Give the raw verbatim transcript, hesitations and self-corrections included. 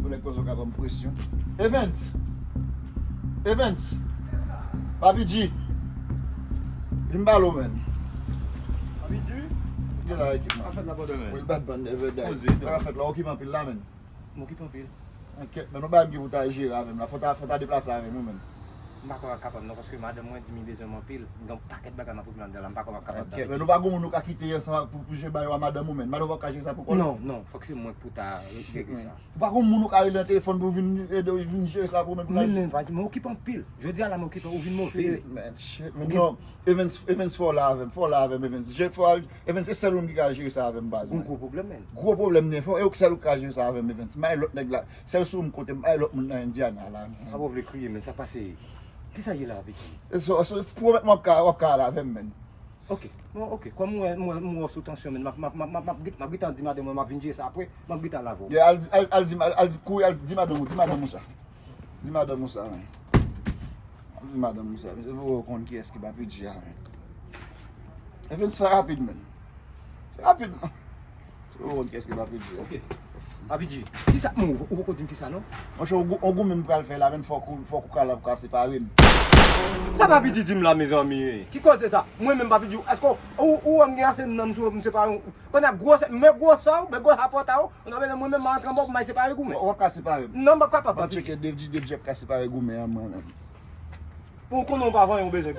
Yon nèg panse w ka ban m presyon. Evens! Evens! Papi G! Vin pale w, menn. Papi G? Gen la ekip, man. Afèt la pandan men. Wi, bad man, never die. Poze, sa ka fèt la, okipe anpil la, menn. M okipe anpil. Enkyèt, menn, yon bagay m gen pou ta jere avè m la. Fò ta, fò ta deplase avè m, wi, menn. M pa kwè w ap kapab non, paske madanm mwen di m li bezwen m anpil. M gen yon pakèt bagay m ap regle anndan la, m pa kwè w ap kapab. Enkyèt, menn, nou pa gen moun nou ka kite ansanm pou, pou jere bagay a madanm ou, menn. Madanm ou p ap ka jere sa pou kò l. Non, non, fòk se mwen pou ta regle sa. Ou pa gon moun ou ka rele nan telefòn pou vin ede w vin jere sa pou mwen pou la. Men, men, pa di, mwen okipe anpil. Jodi a la, mwen okipe, ou vin move. Shit, man, shit, man. Non, Evans, Evans, fò w la avè m, fò w la avè m, Evans. Je, fò w, Evans, se sèl ou menm ki ka jere sa avè m, baz. Gon gwo pwoblèm, men. Gwo pwoblèm, men. Fò, e ou ki sèl ou ka jere sa avè m, Evans. M bay lòt nèg la. Sèl sou m kote, m bay lòt moun nan Indiana, la. Apa w vle kriye, men sa pase. Kisa ye la, pitit? E so, so, pwomèt mwen w ap ka, w ap ka al avè m, men. Ok, bon, ok. Kòm mwen, mwen, mwen sou tansyon, men m ap, m ap, m ap, m ap, m ap, m ap gentan di madanm mwen, m ap vin jere sa apre, m ap gentan al avè w. Yeah, al, al, al di, al, al, kouri, al di madanm ou, di madanm ou sa. Di madanm ou sa, men. Al di madanm ou sa, men se pou w konn kiyès ki Papi G a, men. Evans, fè rapid, men. Fè rapid, man. Ou konn kiyès ki Papi G. Ok. Papi G, kisa, ou, ou poko di m kisa non? Monchè, yon gou-, yon goumen m pral fè la, men fòk ou, fòk ou kapab ka separe m. Sa Papi G di m la, mezanmi? Ki koze sa? Mwen menm Papi G, èske ou, ou, ou wè m gen ase nanm sou mwen pou m separe w? Kounye a gwosè, men gwosè w, men gwosè pòt a w, ou nan bezwen mwen menm m a antre anba w pou m al separe goumen. W ap ka separe m. Non, m p ap kapab, Papi G. M ap tcheke Dave G, Dave G ap ka separe goumen an mwen menm. Pou w konnen w pa vanyan w bezwen.